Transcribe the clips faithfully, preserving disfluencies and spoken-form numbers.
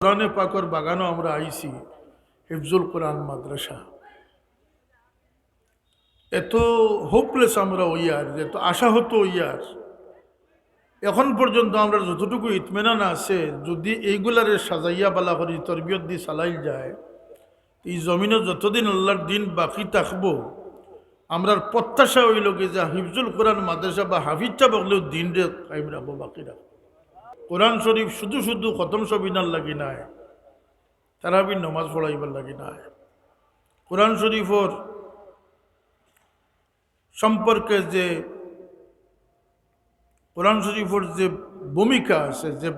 কোরআনে পাকর বাগানো আমরা আইছি, হিফজুল কোরআন মাদ্রাসা। এত হোপলেস আমরা অইয়ার, এত আশাহত অইয়ার, এখন পর্যন্ত আমরা যতটুকু ইতমিনান আছে, যদি এইগুলারে সাজাইয়া বালা করি তরবিয়ত দি চালাইল যায়, এই জমিনো যতদিন আল্লাহর দিন বাকি থাকবো, আমরার প্রত্যাশা অইলো কি যে হিফজুল কোরআন মাদ্রাসা বা হাফিজ সাব অকলেউ দিনরে কায়েম রাখবো, বাকি রাখবো। কোরআন শরীফ শুধু শুধু খতম সবিনার লাগি নায়, তারাবির নমাজ পড়াইবার লাগি নায়। কোরআন শরীফর সম্পর্কে যে, কোরআন শরীফর যে ভূমিকা আছে, যে,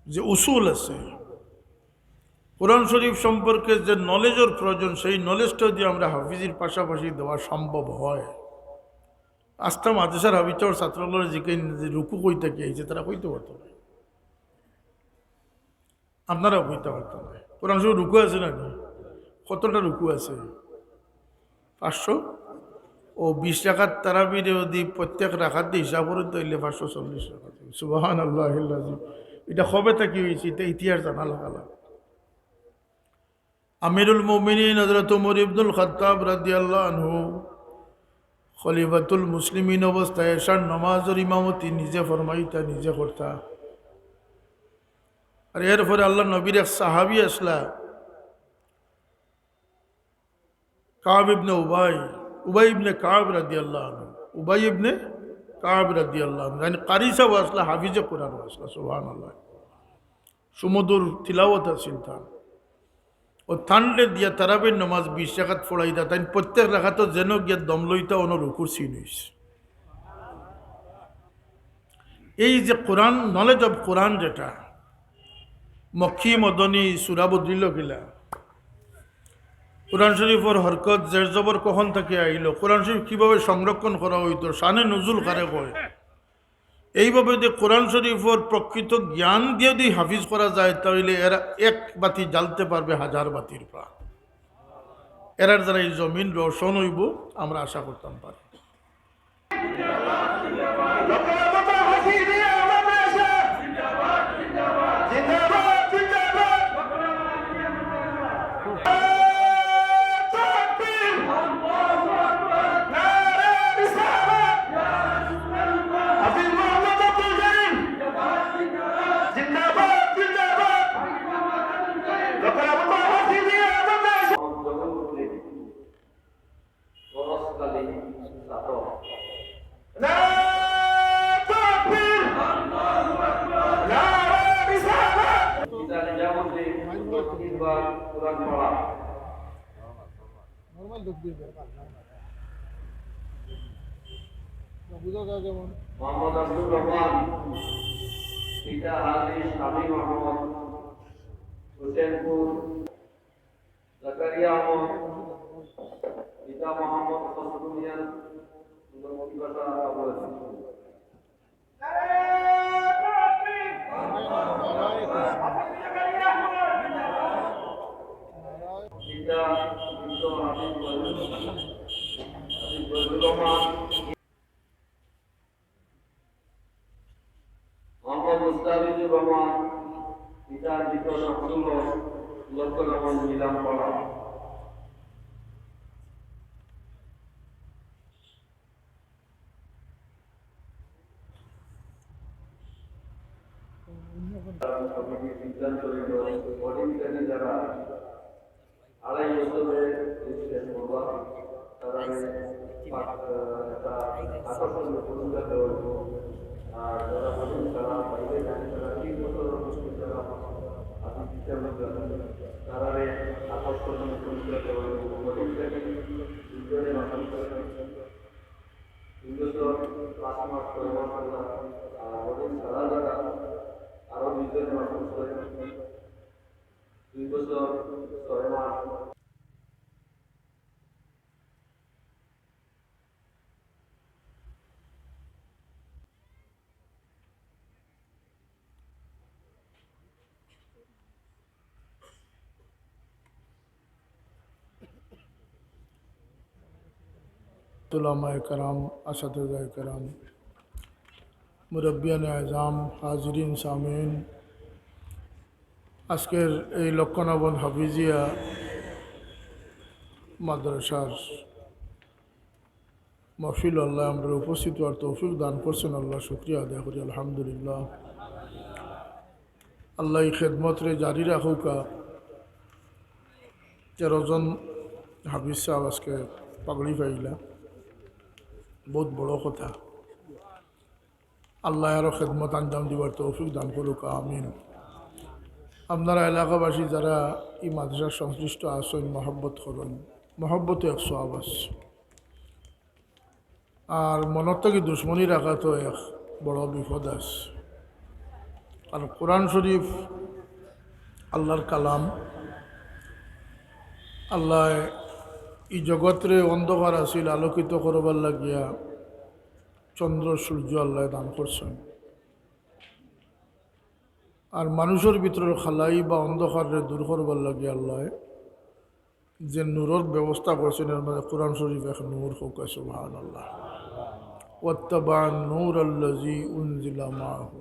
যে উসুল আছে, কোরআন শরীফ সম্পর্কে যে নলেজর প্রয়োজন, সেই নলেজটা যদি আমরা হাফিজির পাশাপাশি দেওয়া সম্ভব হয়, আস্তা মাদ্রাসার হাফিজ সাবর ছাত্রগুলোর যেখানে যে রুকু কই থাকি আইছে, তারা কইতে পারতো না। আপনারাও কইতে পারতো না। কোরআন শরীফ রুকু আছে না নি? কতটা রুকু আছে? পাঁচশো। ও বিশ রাকাত তারাবিরে যদি প্রত্যেক রাকাত দিয়ে হিসাব করে, তাইলে পাঁচশো চল্লিশ রাকাত। সুবহানাল্লাহিল আযীম। এটা কবে থাকি অইছে? এটা ইতিহাস জানা লাগা লাগবো। আমিরুল মুমিনিন হযরত ওমর ইবনুল খাত্তাব রাদিয়াল্লাহু আনহু খলিফাতুল মুসলিমিন অবস্থায় এশার নমাজর ইমামতি নিজে ফরমাইতা, নিজে করতা। আর এরপরে আল্লাহর নবীর এক সাহাবী আসলা, কাব ইবনে উবাই, উবাই ইবনে কাব রাদিয়াল্লাহু আনহু, উবাই ইবনে কাব রাদিয়াল্লাহু আনহু, মানে কারি সাব আসলা, হাফিজে কোরআন আসলা, সুবহানাল্লাহ। সুমধুর তিলাওয়াত আছিল তান। ও তানরে দিয়া তারাবির নমাজ বিশ রাকাত পড়াইতা, তাইন প্রত্যেক রাকাতো যেন গিয়া দম লইতা, অনো রুকুর চিন অইছে। এই যে কোরআন, নলেজ অফ কোরআন যেটা, মক্কি মদনী সূরা বদলিল কিলা, কোরআন শরীফর হরকত জের জবর কখন থাকি আইলো, কোরআন শরীফ কিভাবে সংরক্ষণ করা অইতো, শানে নুজুল কারে কয়, এইভাবে যদি কোরআন শরীফর প্রকৃত জ্ঞান দিয়া যদি হাফিজ করা যায়, তাইলে এরা এক বাতি জ্বালতে পারবে হাজার বাতির প্রাণ। এরার দ্বারা এই জমিন রোশন অইবো, আমরা আশা করতাম পারি। মোহাম্মদ আব্দুর রহমান, পিতা হাজী শামীম আহমদ, হোসেনপুর। জাকারিয়া আহমদ, পিতা মোহাম্মদ ফজলুল মিয়া, লক্ষ্মীপাতা আবুল হাসিম। পিতা মৃত হাফিজ ফজলুল, হাফিজ ফজলুর রহমান। মোহাম্মদ মুস্তাফিজুর রহমান, পিতা মৃত শামসুল হক, লক্ষ্য রহমান নিলামপাড়া। কমিটির সিদ্ধান্ত হইল, অডিটকারী যারা আড়াই বছরে রেজিস্ট্রেশন করবা, তারা, আহ, একটা আকর্ষণীয় পুরস্কার দেওয়া হইব। আর যারা বলেন তারা বাইরে যান, তারা তিন বছর অবশ্যই তারা আপনি চিন্তা করবেন, তারা আকর্ষণীয় পুরস্কার দেওয়া হইব। বলেন দেখেন, দুজনে মাসুম করেন, তিন বছর পাঁচ মাস, ছয় মাস হলো, আর বলেন তারা যারা আরো দুজনে মাসুম করেন। দুই বছর ছয় মাস। উলামায়ে কেরাম, আসাতিজায়ে কেরাম, মুরব্বিয়ানে আজম, হাজিরিন সামিন, আজকের এই লক্ষ্মণাবন হাফিজিয়া মাদ্রাসার মাহফিল আল্লাহ আমরা উপস্থিত হওয়ার তৌফিক দান করছেন, আল্লাহ শুকরিয়া আদায় করি, আলহামদুলিল্লাহ। আল্লাহ এই খেদমতরে জারি রাখুকা। তেরো জন হাফিজ সাহেব আজকে পাগড়ি পাইলা, বহুত বড় কথা। আল্লাহ আরো খেদমত আঞ্জাম দিবার তৌফিক দান করুক, আমিন। আপনারা এলাকাবাসী যারা এই মাদ্রাসার সংশ্লিষ্ট আছেন, মহব্বত করেন, মহব্বতে এক সওয়াব আছে। আর মনত থাকি দুশমনি রাখা তো এক বড় বিপদ আছে। কারণ কোরআন শরীফ আল্লাহর কালাম। আল্লাহ এই জগতরে অন্ধকার আছিল আলোকিত করবার লাগিয়া চন্দ্র সূর্য আল্লাহ দান করছেন। আর মানুষের ভিতরের খালাই বা অন্ধকাররে দূর করবার লাগিয়া আল্লাহ যে নূরর ব্যবস্থা করছেন, এর মধ্যে কোরআন শরীফ এক নূর, কউক্কা সুবহানাল্লাহ। ওয়াত্তাবা'আন নূরাল্লাযী উনজিলা মা'আহু।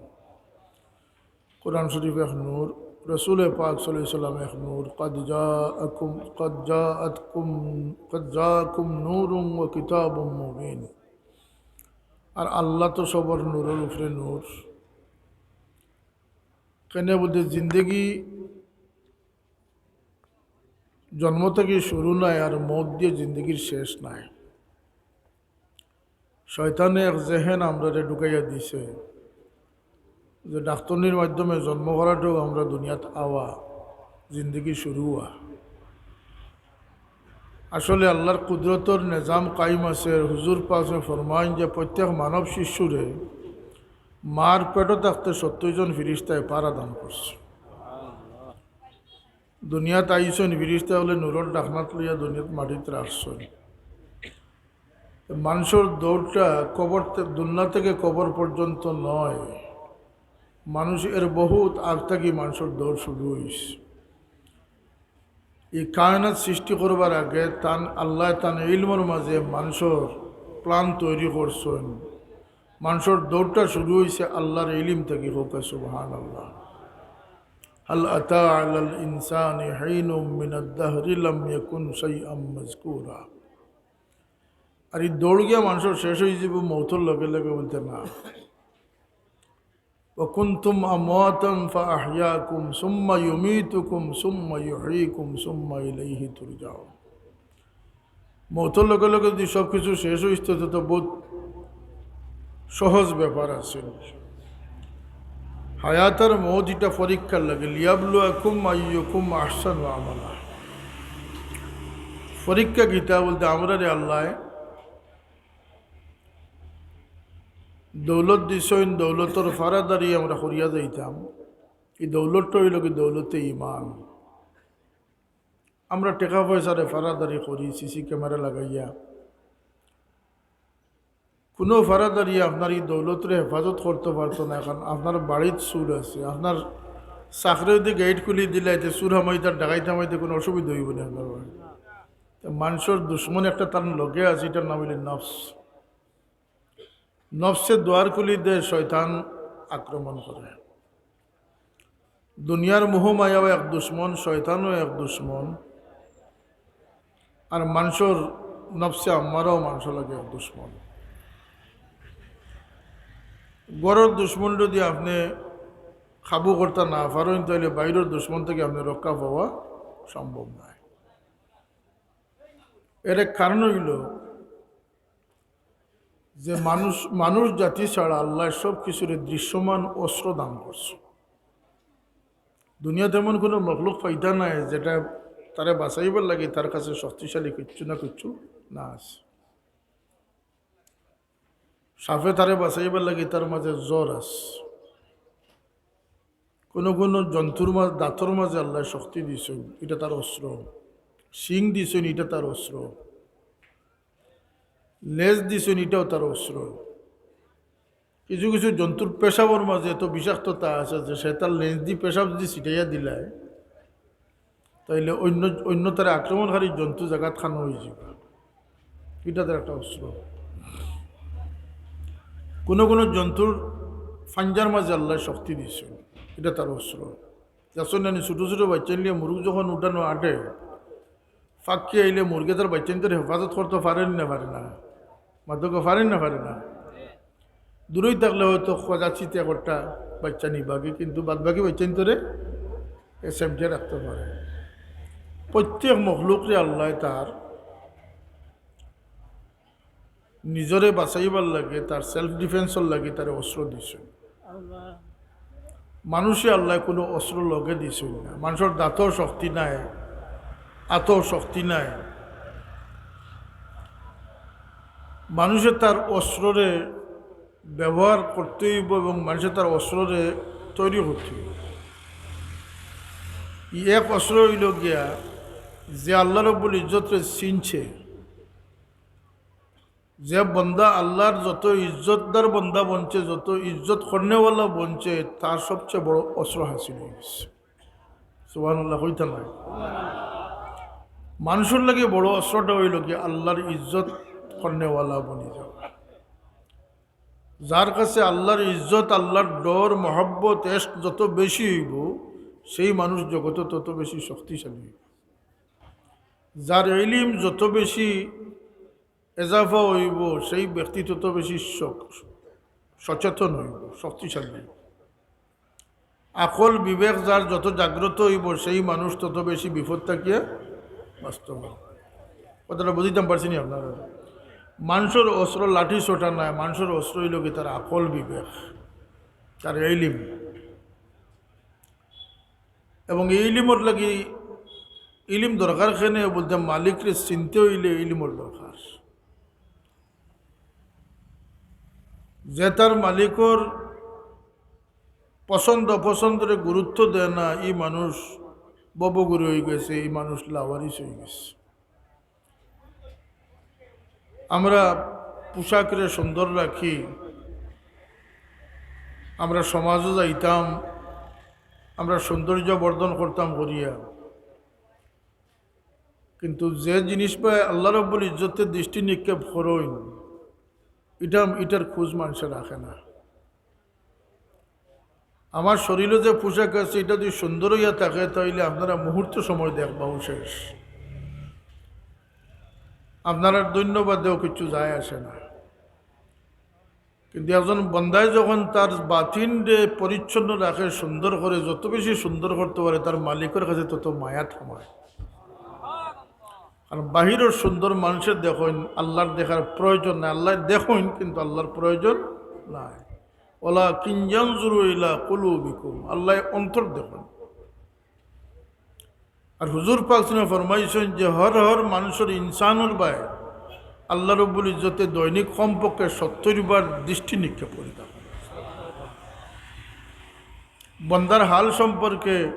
কোরআন শরীফ এক নূর, রসুল পাক সাল্লাল্লাহু আলাইহি ওয়াসাল্লাম এক নূর। কাদ জাআকুম, কাদ জাআতকুম, কাদ জাআকুম নূরুন ওয়া কিতাবুম মুবিন। আর আল্লাহ তো সবর নূরর উপরে নূর। কেনে বুলতে জিন্দেগি জন্ম থাকি শুরু নাই, আর মউত দিয়া জিন্দেগির শেষ নাই। শয়তানে এক জেহেন আমরারে ঢুকাইয়া দিছে যে ডাক্তরনির মাধ্যমে জন্ম করাটাও আমরা দুনিয়াত আওয়া, জিন্দেগি শুরু হওয়া। আসলে আল্লাহর কুদরতর নিজাম কায়েম আছে। হুজুর পাকে ফরমাইন যে প্রত্যেক মানব শিশুরে মার পেটো থাকতে সত্তর জন ফিরিস্তায় পাহারা দান করছে। দুনিয়াত আইছইন ফিরিস্তা অকলে নূরর ডাকনাত লইয়া দুনিয়াত মাটিত রাখছইন। মানুষর দৌড়টা কবর থে-, দুনিয়া থেকে কবর পর্যন্ত নয়, মানুষ এর বহুত আগ থাকি মানুষর দৌড় শুরু হইছে। এই কায়নাত সৃষ্টি করবার আগে তান আল্লাহ তান ইলমর মাঝে মানুষর প্ল্যান তৈরি করছইন। মানুষর দৌড়টা শুরু হইছে আল্লাহর ইলিম থাকি, কউক্কা সুবহানাল্লাহ। হাল আতা আলাল ইনসানি হিনুম মিনাদ দাহরি লাম ইয়াকুন শাইআম মাযকুরা। আর এই দৌড় গিয়া মানুষর শেষ হয়ে যাবে মৌতর লগে লগে, বুলতে না। ওয়া কুনতুম আমওয়াতান ফাআহইয়াকুম সুম্মা ইউমীতুকুম সুম্মা ইউহয়ীকুম সুম্মা ইলাইহি তুরজাউন। মৌতর লগে লগে যদি সব কিছু শেষ হইতো, তো, তো বহুত সহজ ব্যাপার আছে। হায়াত আর মৌত এটা পরীক্ষার লাগে, লিয়াবলুয়াকুম আইয়ুকুম আহসানু আমালা। পরীক্ষা কিতা বুলতে আমরারে আল্লাহ দৌলত দিছইন, দৌলতর ফারাদারি আমরা করিয়া যাইতাম। এই দৌলতটা হইল কি? দৌলতে ইমান। আমরা টেকা পয়সারে ফারাদারি করি, সিসি ক্যামেরা লাগাইয়া। কোনো ফারাদারি আপনার এই দৌলতরে হেফাজত করতে পারতো না, কারণ আপনার বাড়িত চুর আছে। আপনার চাকরি যদি গেট খুলি দিলে, এতে চুর হামাইতে, ডাকাইত হামাইতে কোনো অসুবিধা হইব না আপনার বাড়ি। তো মানুষর দুশমন একটা তার লগে আছে, এটার নাম হইল নফস। নফসে দুয়ার খুলি দে, শয়তান আক্রমণ করে। দুনিয়ার মোহ মায়াও এক দুশমন, শয়তানও এক দুশমন, আর মানুষর নফসে আম্মারাও মানুষর লাগে এক দুশমন। ঘরর দুশমন যদি আপনি কাবু করতে না পারেন, তাহলে বাইরের দুশমন থেকে আপনি রক্ষা পাওয়া সম্ভব নয়। এর এক কারণ হইল যে মানুষ, মানুষ জাতি ছাড়া আল্লাহ সব কিছুরে দৃশ্যমান অস্ত্র দান করছে। দুনিয়াতে এমন কোনো মখলুক পয়দা নাই যেটা তারে বাঁচাইবার লাগি তার কাছে শক্তিশালী কিচ্ছু না কিচ্ছু না আছে। সাপে তারে বাঁচাইবার লাগি তার মাঝে জর আছে। কোনো কোনো জন্তুর মাঝে, দাঁতর মাঝে আল্লাহ শক্তি দিছইন, এটা তার অস্ত্র। শিং দিছইন, এটা তার অস্ত্র। লেজ দিছইন, এটাও তার অস্ত্র। কিছু কিছু জন্তুর পেশাবর মাঝে এত বিষাক্ততা আছে যে সে তার লেজ দি পেশাব যদি ছিটাইয়া দিলায়, তাইলে অন্য, অন্য তার আক্রমণকারী জন্তু জাগাত খানো হয়ে যাবে। এটা তার একটা অস্ত্র। কোনো কোনো জন্তুর ফাঞ্জার মাঝে আল্লায় শক্তি দিছইন, ইটা তার অস্ত্র। দেখছইন না নি, ছোট ছোট বাইচ্চাইন লইয়া মুরগ যখন উঠানো আটে, ফাক্কি আইলে মুরগে তার বাইচ্চাইন্তরে হেফাজত করতো পারে নি না পারে না? মাতউক্কা, পারে নি না পারে না? দূরই থাকলে হয়তো খোঁজাচিতে একটা বাইচ্চা নিবাগে, কিন্তু বাদ বাকি বাইচ্চাইন্তরে এ সেমটে রাখতো পারে। প্রত্যেক মখলুকরে আল্লায় তার নিজরে বাঁচাইবার লাগি, তার self defenceর লাগি তারে অস্ত্র দিছইন। মানুষে আল্লায় কুনু অস্ত্র লগে দিছইন না। মানষর দাঁতও শক্তি নাই, আতও শক্তি নাই। মানষে তার অস্ত্ররে ব্যবহার করতে অইবো এবং মানষে তার অস্ত্ররে তৈরি করতে অইবো। ই এক অস্ত্র অইলো গিয়া, যে আল্লাহ রব্বুল ইজ্জতরে চিনছে, যে বন্দা আল্লাহর যত ইজ্জতদার বন্দা বনছে, যত ইজ্জত করনেওয়ালা বনছে, তার সবচেয়ে বড় অস্ত্র হাসিল অইগেছে। সুবহানাল্লাহ কইতা নায়? মানষর লাগি বড় অস্ত্রটা অইলো কি, আল্লাহর ইজ্জত করনেওয়ালা বনি যাওয়া। যার কাছে আল্লাহর ইজ্জত, আল্লাহর ডর, মহব্বত, এশক যত বেশি অইবো, সেই মানুষ জগতে তত বেশি শক্তিশালী অইবো। যার ইলিম যত বেশি এজাফা অইবো, সেই ব্যক্তি তত বেশি সক-, সচেতন অইবো, শক্তিশালী অইবো। আকল বিবেক যার যত জাগ্রত অইবো, সেই মানুষ তত বেশি বিপদ থাকিয়া বাঁচতো পারবো। কথাটা বুঝাইতাম পারছি নি আপনারারে? মানষর অস্ত্র লাঠি সোটা নায়, মানষর অস্ত্র অইলো কি তার আকল বিবেক, তার ইলিম। এবং এই ইলিমর লাগি, ইলিম দরকার কেনে বলতে, মালিকরে চিনতে অইলে ইলিমর দরকার। যে তার মালিকর পছন্দ অপছন্দরে গুরুত্ব দেয় না, ই মানুষ ববগুড়ি অইগেছে, ই মানুষ লাওয়ারিস অইগেছে। আমরা পোশাকরে সুন্দর রাখি, আমরা সমাজো যাইতাম, আমরা সৌন্দর্য বর্ধন করতাম করিয়া, কিন্তু যে জিনিস বায় আল্লাহ রব্বুল ইজ্জতে দৃষ্টি নিক্ষেপ করইন, ইটা, ইটার খোঁজ মানষে রাখে না। আমার শরীলো যে পোশাক আছে, ইটা যদি সুন্দর অইয়া থাকে, তাইলে আপনারা মুহূর্ত সময় দেখবাউ শেষ। আপনারার ধন্যবাদেও কিচ্ছু যায় আসে না। কিন্তু একজন বন্দায় যখন তার বাতিনরে পরিচ্ছন্ন রাখে, সুন্দর করে, যত বেশি সুন্দর করতো পারে, তার মালিকর কাছে তত মায়াত হামায়। কারণ বাহিরর সুন্দর মানষে দেখইন, আল্লাহর দেখার প্রয়োজন নাই। আল্লায় দেখইন, কিন্তু আল্লাহর প্রয়োজন নাই। ওয়ালাকিন ইয়ানজুরু ইলা কুলুবিকুম, আল্লায় অন্তর দেখইন। আর হুজুর পাক সাল্লাল্লাহু আলাইহি ওয়াসাল্লাম ফরমাইছইন যে হর হর মানষর, ইনসানর বায় আল্লাহ রব্বুল ইজ্জতে দৈনিক কমপক্ষে সত্তর বার দৃষ্টি নিক্ষেপ করি থাকইন। বন্দার হাল সম্পর্কে,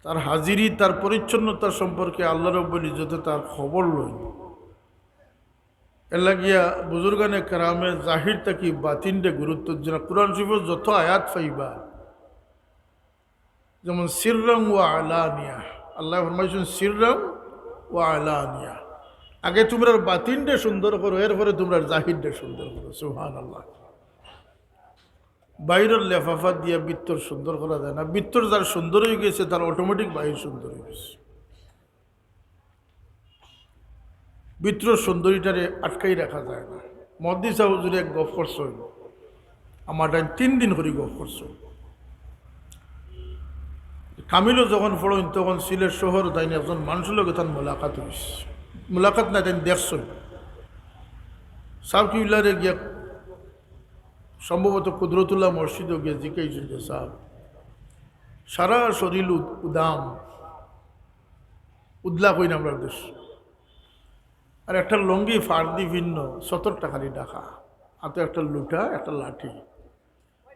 তার হাজিরি, তার পরিচ্ছন্নতা সম্পর্কে আল্লাহ রব্বুল ইজ্জতে তার খবর লইন। এর লাগিয়া বুজুর্গানে কেরামে জাহির থাকি বাতিনরে গুরুত্ব দিছইন। কোরআন শরীফর যত আয়াত পাইবা, যেমন সিররাম ওয়া আলানিয়া, আল্লায় ফরমাইছইন সিররাম ওয়া আলানিয়া। আগে তুমরার বাতিনরে সুন্দর করো, এরপরে তুমরার জাহিররে সুন্দর করো। সুবহানাল্লাহ। বাইরর লেফাফা দিয়া ভিতর সুন্দর করা যায় না। ভিতর যার সুন্দর অইগেছে, তার automatic বাইর সুন্দর অইগেছে। ভিতরর সুন্দরিটারে আটকাই রাখা যায় না। মুহাদ্দিস সাব হুজুরে এক গফ করছইন, আমার তাইন তিন দিন করি গফ করছইন। কামিলো যখন পড়ইন, তখন সিলেট শহর তাইন একজন মানষর লগে তান মোলাকাত অইছে। মোলাকাত না, তাইন দেখছইন। সাব কিবলারে গিয়া সম্ভবত কুদরতুল্লাহ মসজিদো গিয়া জিকাইছইন যে, "সাব, সারা শরীল উদ-, উদাম, উদলা কইন আমরার দেশো। আর একটা লুঙ্গি ফাড়দি ভিন্ন, সতরটা খালি ঢাকা। হাতো একটা লুটা, একটা লাঠি।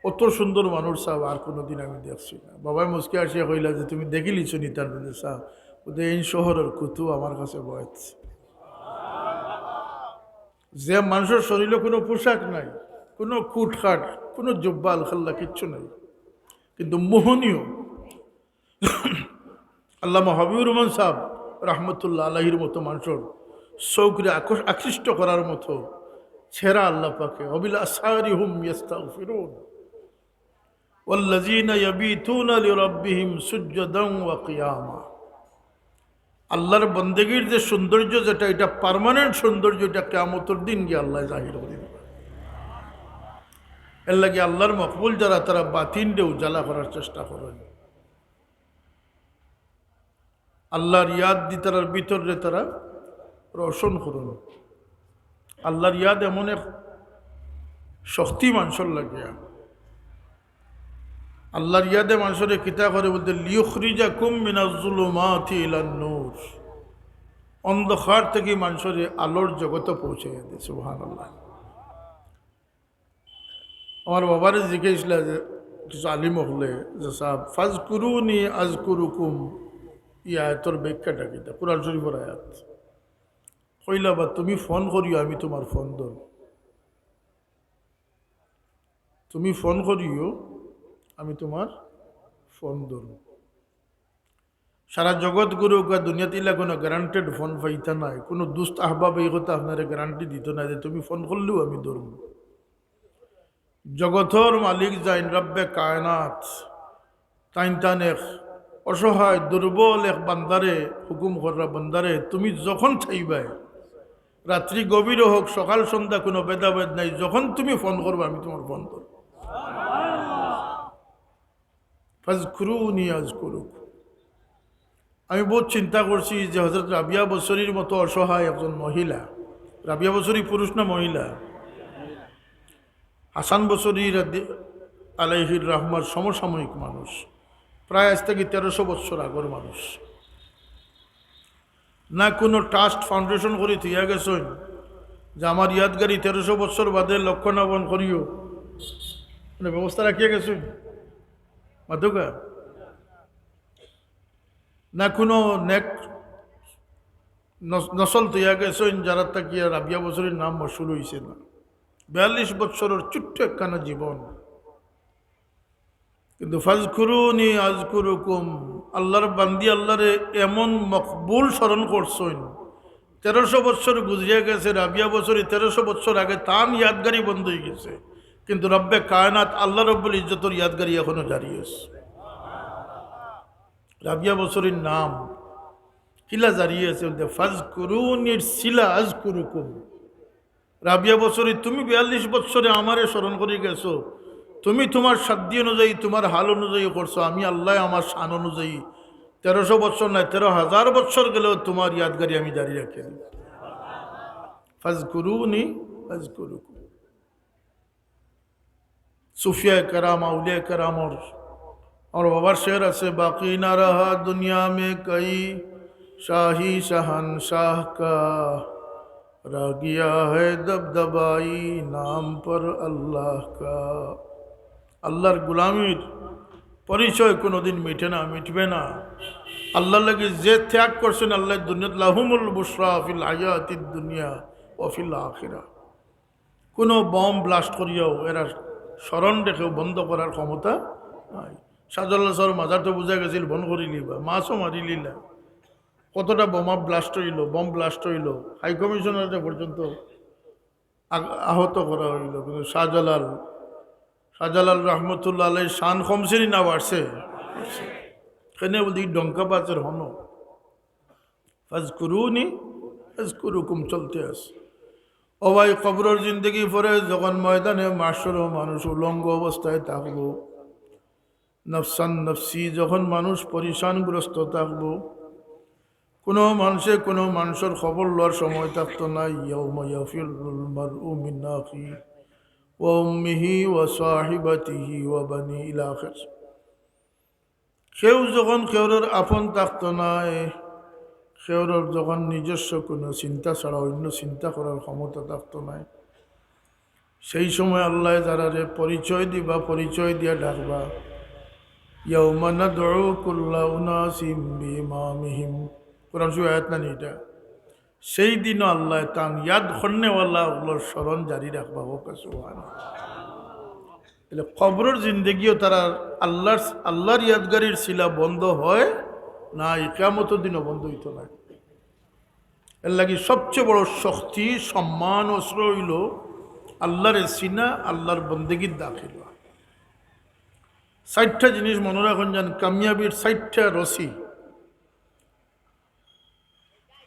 অত সুন্দর মানুষ সাব আর কুনুদিন আমি দেখছি না।" বাবায় মুচকি আসিয়া কইলা যে, "তুমি দেখিলিছো নি তানরে সাব?" কইন, "এইন শহরর কুতুব আমার কাছে বয়েছে।" যে মানষর শরীলো কুনু পোশাক নাই, কুনু কুটকাট, কুনু জুব্বা আলখাল্লা কিচ্ছু নাই, কিন্তু মোহনীয়। আল্লামা হাবিবুর রহমান সাব রহমতুল্লাহ আলাইহির মতো মানষর চউখরে আকর্ষ-, আকৃষ্ট করার মতো সেরা আল্লাহ পাকে, "ওয়াবিল আসহারি হুম ইয়াস্তাগফিরুন, ওয়াল্লাযীনা ইয়াবিতুনা লিরাব্বিহিম সুজ্জাদান ওয়া কিয়ামা।" আল্লাহর বন্দেগীর যে সৌন্দর্য, যেটা, এটা পার্মানেন্ট সৌন্দর্য, এটা কিয়ামতর দিন গিয়া আল্লাহ জাহির করি দিবা। এর লাগি আল্লাহর মকবুল যারা, তারা বাতিনরে উজালা করার চেষ্টা করইন। আল্লাহর ইয়াদ দি তারার ভিতররে তারা রোশন করইন। আল্লাহর ইয়াদ এমন এক শক্তি মানষর লাগিয়া। আল্লাহর ইয়াদে মানষরে কিতা করে বলতে, "লিয়ুখরিজাকুম মিনাজ জুলুমাতি ইলান নূর।" অন্ধকার থাকি মানষরে আলোর জগতে পৌঁছাইয়া দেয়। সুবহানাল্লাহ। আমার বাবারে জিজ্ঞাসা যে কিছু আলিম অকলে যে, "সাব, ফাজকুরুনি আজকুরুকুম, ই আয়াতর ব্যাখ্যাটা কিতা?" কোরআন শরীফর আয়াত। কইলা, "বা তুমি ফোন করিও, আমি তুমার ফোন ধরমু। তুমি ফোন করিও, আমি তুমার ফোন ধরমু।" সারা জগৎ ঘুরুক্কা, দুনিয়াত ইলা কুনু গ্যারান্টিড ফোন পাইতা নায়। কুনু দুস্ত আহবাব এই কথা আপনারে গ্যারান্টি দিতো নায় যে তুমি ফোন করলেউ আমি ধরমু। জগতর মালিক যেইন রব্বে কায়নাত, তাইন তান এক অসহায় দুর্বল এক বান্দারে হুকুম কররা, "বান্দারে, তুমি যখন চাইবায়, রাত্রি গভীর হোক, সকাল সন্ধ্যা, কুনু ভেদাভেদ নাই, যখন তুমি ফোন করবা আমি তুমার ফোন ধরমু।" ফাজকুরুনি আজকুরুকুম। আমি বহুত চিন্তা করছি যে হযরত রাবিয়া বসরির মতো অসহায় একজন মহিলা, রাবিয়া বসরি পুরুষ না মহিলা? হাসান বসরি রাদি-, আলাইহির রহমার সমসাময়িক মানুষ, প্রায় আইজ থাকি তেরোশো বছর আগর মানুষ। না কুনু ট্রাস্ট ফাউন্ডেশন করি থইয়া গেছইন যে আমার ইয়াদগারি তেরোশো বছর বাদে লক্ষ না বন করিও, মানে ব্যবস্থা রাখিয়া গেছইন মাতুকা। না কুনু নেক নস-, নসল থইয়া গেছইন যারার থাকিয়া রাবিয়া বসরির নাম মশহুর অইছে না। বিয়াল্লিশ বছরর ছোট্ট একখানা জীবন। কিন্তু ফাজকুরুনি আজকুরুকুম, আল্লাহর বান্দি আল্লাহরে এমন মকবুল স্মরণ করছইন। তেরোশো বছর গুজরিয়া গেছে, রাবিয়া বসরি তেরোশো বছর আগে তান ইয়াদগারি বন্ধ অইগেছে, কিন্তু রব্বে কায়নাত আল্লাহ রব্বুল ইজ্জতর ইয়াদগারি এখনো জারি আছে। রাবিয়া বসরির নাম কিলা জারি আছে বলতে, "ফাজকুরুনির সিলা আজকুরুকুম।" রাবিয়া বসরি, তুমি বিয়াল্লিশ বছরে আমারে স্মরণ করি গেছো, তুমি তুমার সাধ্য অনুযায়ী, তুমার হাল অনুযায়ী করছো, আমি আল্লাহ আমার শান অনুযায়ী তেরোশো বছর নায়, তেরো হাজার বছর গেলেও তুমার ইয়াদগারি আমি জারি রাখি। ফাজকুরুনি আজকুরুকুম। সুফিয়া কেরাম, আউলিয়া কেরামর, আমার বাবার শের আছে, "বাকি না রাহা দুনিয়া মে কই শাহি শাহানশাহ কা, রহ গিয়া হ্যায় দবদবাই নাম পর আল্লাহ কা।" আল্লাহর গুলামির পরিচয় কোনোদিন মিটে না, মিটবে না। আল্লাহর লাগি যে ত্যাগ করছইন, আল্লাহ দুনিয়াত, "লাহুমুল বুশরা ফিল হায়াতিদ দুনিয়া ওয়া ফিল আখিরা।" কুনু বোম ব্লাস্ট করিয়াও এরার স্মরণ রেখেও বন্ধ করার ক্ষমতা নাই। শাহজালাল শাহর মাজার তো বুঝা গেছিল, বন্ধ করিলিবা, মাছও মারিলিলা, কতটা বোমা ব্লাস্ট অইলো, বোম ব্লাস্ট অইলো, হাই কমিশনাররে পর্যন্ত আগ-, আহত করা অইলো, কিন্তু শাহজালাল, শাহজালাল রহমতুল্লাহ আলাইহির শান কমছেনি না বাড়ছে? কেনে বলতে, "ই ডঙ্কা বাজের হনো।" ফাজকুরুনি আজকুরুকুম চলতে আছে। ও ভাই, কবরর জিন্দেগি পরে যখন ময়দানে মাশরো মানুষ উলঙ্গ অবস্থায় থাকবো, নফসান নফসি যখন মানুষ পরিশানগ্রস্ত থাকবো, কুনু মানষে কুনু মানষর খবর লওয়ার সময় থাকতো নায়। ইয়াউমা ইয়াফিরুল মারউ মিন আখি ওয়া উম্মিহি ওয়া সাহিবাতিহি ওয়া বানি ইলা আখির। কেউ যখন কেউরর আপন থাকতো নায়, কেউরর যখন নিজস্ব কুনু চিন্তা ছাড়া অইন্য চিন্তা করার ক্ষমতা থাকতো নায়, সেই সময় আল্লায় যারারে পরিচয় দিবা, পরিচয় দিয়া ডাকবা, "ইয়াউমা নাদউ কুল্লা উনাসিম বিইমামিহিম।" কোরআন শরীফ আয়াত নানি ইটা? সেই দিনও আল্লায় তান ইয়াদ করনেওয়ালা অকলর স্মরণ জারি রাখবা, কউক্কা সুবহানাল্লাহ। তাইলে কবরর জিন্দেগিও তারার আল্লাহর, আল্লাহর ইয়াদগারির সিলা বন্ধ হয় না, কিয়ামতর দিনও বন্ধ অইতো নায়। এর লাগি সবচেয়ে বড় শক্তি, সম্মান, অস্ত্র অইলো আল্লাহরে চিনা, আল্লাহর বন্দেগীত দাখিল অওয়া। চাইরটা জিনিস মনো রাখইন যান, কামিয়াবির চাইরটা রশি।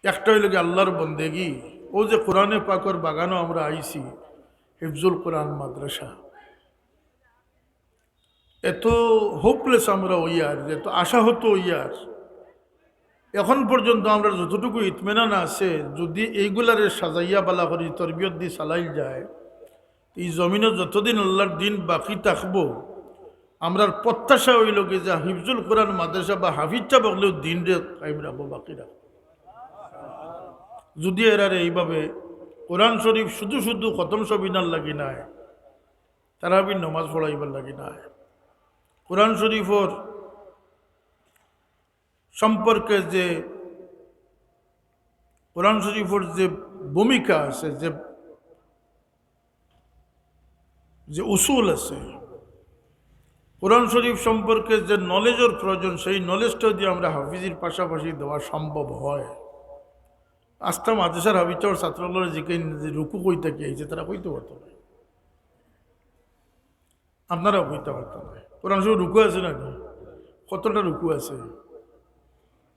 একটা অইলো গি আল্লাহর বন্দেগী। অউ যে কোরআনে পাকর বাগানো আমরা আইছি, হিফজুল কোরআন মাদ্রাসা, এত হোপলেস আমরা অইয়ার, যে এত আশাহত অইয়ার, এখন পর্যন্ত আমরা যতটুকু ইতমিনান আছে, যুদি এইগুলারে সাজাইয়া বালা করি তরবিয়ত দি চালাইল যায়, ই জমিনো যতদিন আল্লাহর দিন বাকি থাকবো, আমরার প্রত্যাশা অইলো গি যে হিফজুল কোরআন মাদ্রাসা বা হাফিজ সাব অকলেউ দিনরে কায়েম রাখবো, বাকি রাখবো। যুদি এরারে এইভাবে কোরআন শরীফ শুধু শুধু খতম সবিনার লাগি নায়, তারাবির নমাজ পড়াইবার লাগি নায়, কোরআন শরীফর সম্পর্কে যে, কোরআন শরীফর যে ভূমিকা আছে, যে, যে উসুল আছে, কোরআন শরীফ সম্পর্কে যে নলেজর প্রয়োজন, সেই নলেজটা যুদি আমরা হাফিজির পাশাপাশি দেওয়া সম্ভব হয়, আস্তা মাদ্রাসার হাফিজ সাবর ছাত্র অকলরে জিকাইন যে রুকু কই থাকি আইছে, তারা কইতে পারতো নায়। আপনারাও কইতা পারতা নায়। কোরআন শরীফ রুকু আছে না নি? কতটা রুকু আছে?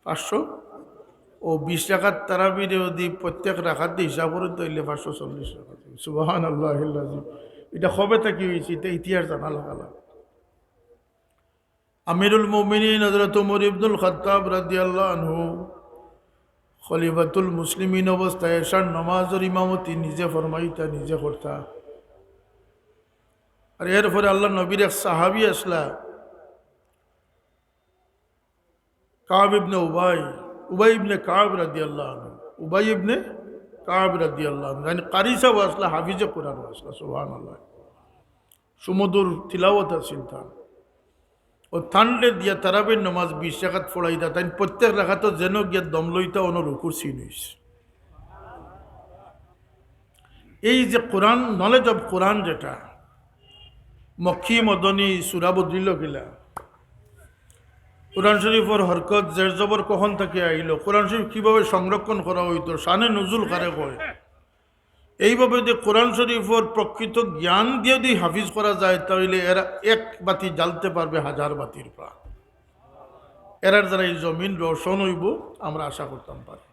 পাঁচশো? অউ বিশ রাকাত তারাবিরে যুদি প্রত্যেক রাকাত দি হিসাব করইন, তাইলে পাঁচশো চল্লিশ রাকাত অইবো। সুবহানাল্লাহিল আযীম। ইটা কবে থাকি অইছে, ইটা ইতিহাস জানা লাগা লাগবো। আমিরুল মুমিনিন হযরত উমর ইবনুল খাত্তাব রাদিয়াল্লাহু আনহু খলিফাতুল মুসলিমিন অবস্থায় এশার নমাজর ইমামতি নিজে ফরমাইতা, নিজে করতা। আর এরপরে আল্লাহর নবীর এক সাহাবী আছলা, কাব ইবনে উবাই, উবাই ইবনে কাব রাদিয়াল্লাহু আনহু, উবাই ইবনে কাব রাদিয়াল্লাহু আনহু, মানে কারি সাব আছলা, হাফিজে কোরআন আছলা, সুবহানাল্লাহ। সুমধুর তিলাওয়াত আছিল তান। অউ তানরে দিয়া তারাবির নমাজ বিশ রাকাত পড়াইতা, তাইন প্রত্যেক রাকাতো যেন গিয়া দম লইতা, অনো রুকুর চিন অইছে। এই যে কোরআন, knowledge of কোরআন যেটা, মক্কি মদনী সূরা বদলিল গিলা, কোরআন শরীফর হরকত, জের জবর কখন থাকি আইলো, কোরআন শরীফ কিভাবে সংরক্ষণ করা অইতো, শানে নুজুল কারে কয়, এইভাবে যে কোরআন শরীফর প্রকৃত জ্ঞান দিয়া যুদি হাফিজ করা যায়, তাইলে এরা এক বাতি জ্বালতে পারবে হাজার বাতির প্রাণ। এরার দ্বারা ই জমিন রোশন অইবো, আমরা আশা করতাম পারি।